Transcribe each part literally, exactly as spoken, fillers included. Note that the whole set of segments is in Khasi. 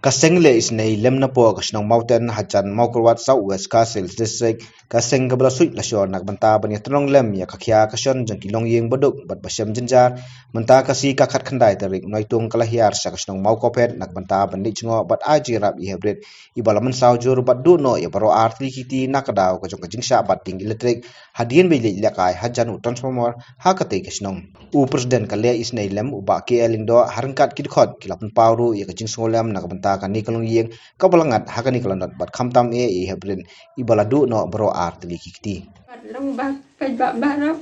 Ka seng leh isynei lem napoh ka shnong Mawten hajan Mawkyrwat, South West Khasi Hills District, ka seng kaba la suit la shor na ka bynta ban ïatynrong lem ïa ka khia ka shon jong ki longïing baduk bad bashem jynjar. Mynta ka sngi ka khatkhyndai tarik Naitung ka la hiar sha ka shnong Mawkawphet na ka bynta ban leit jngoh bad ai jingïarap ïa i heprit iba la mynsaw jur bad duh noh ïa baroh ar tylli ki kti na ka daw ka jong ka jingshah bat tieng elektrik hadien ba i leit lehkai hajan u transformer ha katei ka shnong. U President ka leh isynei lem u Bah K L Lyngdoh ha ryngkat ki dkhot ki la pynpaw ruh ïa ka jingsngewlem na ka bynta kane ka longïing kaba la ngat ha kane ka lanot bad khamtam eh ïa i heprit iba la duh noh baroh ar tylli ki kti. Bad long ba peit ba baroh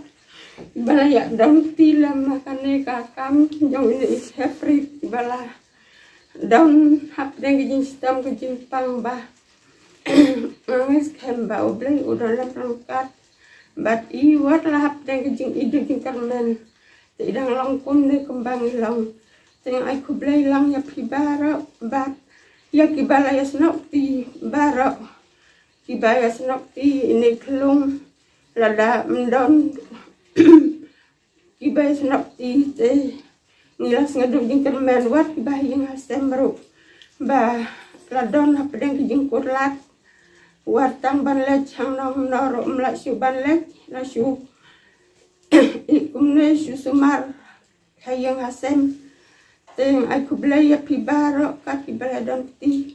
iba la ïa don kti lem ha kane ka kam jong ine i heprit iba la don hapdeng ka jingshitom ka jingpang ba nga ngeit skhem ba U Blei u don lem ryngkat bad i wat la hapdeng ka jingïeit jingkyrmen. Te i dang long kumne kumba ngi long. Te nga ai khublei lang ïa phi baroh bad ïa kiba la ïasnoh kti baroh. Kiba ïasnoh kti ine i khlung lada ym don kiba ïasnoh kti te ngi la sngewdon jingkyrmen wat kiba ha ïing ha sem ruh ba la don hapdeng ki jingkutlad. Wat tang ban leit hangne hangne ruh ym lah shuh ban leit, la shu i kumne shu sumar ha ïing ha sem. Te nga ai khublei ïa phi baroh kat kiba la don kti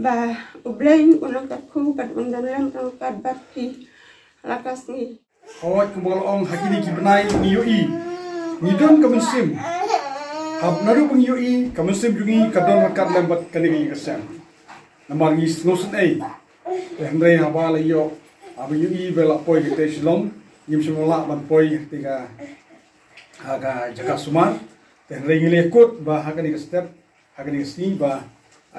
ba U Blei un nang kyrkhu bad un don lem ryngkat bad phi la ka sngi. Hooid, kumba la ong ha kine ki bnai ngi ïohi ngi don ka mynsiem. Haba naduh ba ngi ïohi ka mynsiem jong ngi ka don ryngkat lem bad kane ka ïing ka sem. Namar ngi sngewsynei. Te hynrei haba la ïoh haba ïohi ba la poi katei Shillong, ngim shym lah ban poi ha katei ka ha ka jaka sumar. Te hynrei ngi la ïakut ba ha kane ka step ha kane ka sngi ba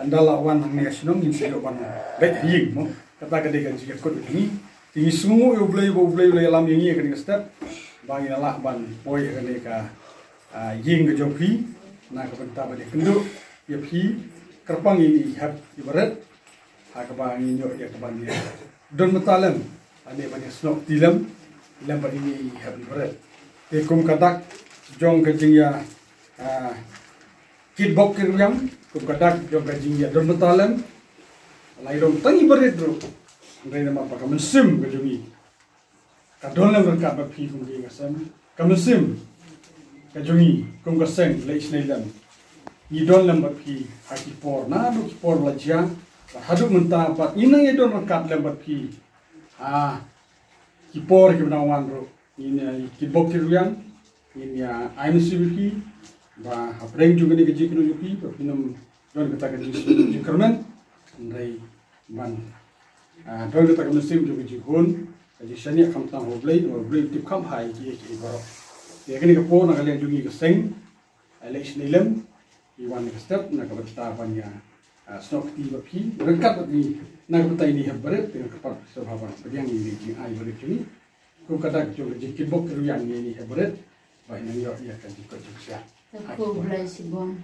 ynda la wan hangne ha shnong ngin sa ïoh ban beit ha ïing mo. Kata ka dei ka jingïakut ka jong ngi. Te ngi sngewnguh ïa U Blei ba U Blei u la ïalam ïa ngi ha kane ka step ba ngi la lah ban poi ha kane ka, ah, ïing ka jong phi na ka bynta ban ïakynduh ïa phi kyrpang ïa i hep iba rit ha kaba ngin ïoh ïa kaban ïa don bynta lem lane ban ïasnoh kti lem lem bad ine i hep iba rit. Te kum ka dak jong ka jingïa, ah, kitbok kitrwiang, kum ka dak jong ka jingïadon bynta lem. La i long tang iba rit ruh, hynrei namar ba ka mynsiem ka jong ngi ka don lem ryngkat bad phi kum ka ïing ka sem. Ka mynsiem ka jong ngi kum ka seng leh isynei lem, ngi don lem bad phi ha ki por naduh ki por ba la jia bad haduh mynta bad ngi nang ïadon ryngkat lem bad phi ha ki por kiba nang wan ruh. Ngin ïa kitbok kitrwiang, ngin ïa ai mynsiem ïa phi ba hapdeng jong kane ka jingkynduh jong phi ba phin ym don kata ka jingsngewsih jingkyrmen, hynrei ban, ah, don kata ka mynsiem jong ka jinghun, ka jingshaniah khamtam ha U Blei, namar U Blei u tip kham bha ïa kiei kiei baroh. Te kane ka por na ka liang jong ngi ka seng, ah, leh isynei lem, ngi wan ha ka step na ka bynta ban ïa, ah, snoh kti bad phi ryngkat bad ngi na ka bynta ine i hep barit. Te nga kyrpad sngewbha ban pdiang ïa ine i jingai barit jong ngi. Kum ka dak jong ka jingkitbok kitrwiang ïa ine i hep barit ba i nang ïoh ïa ka jingkoit jingkhiah. Khublei shibun.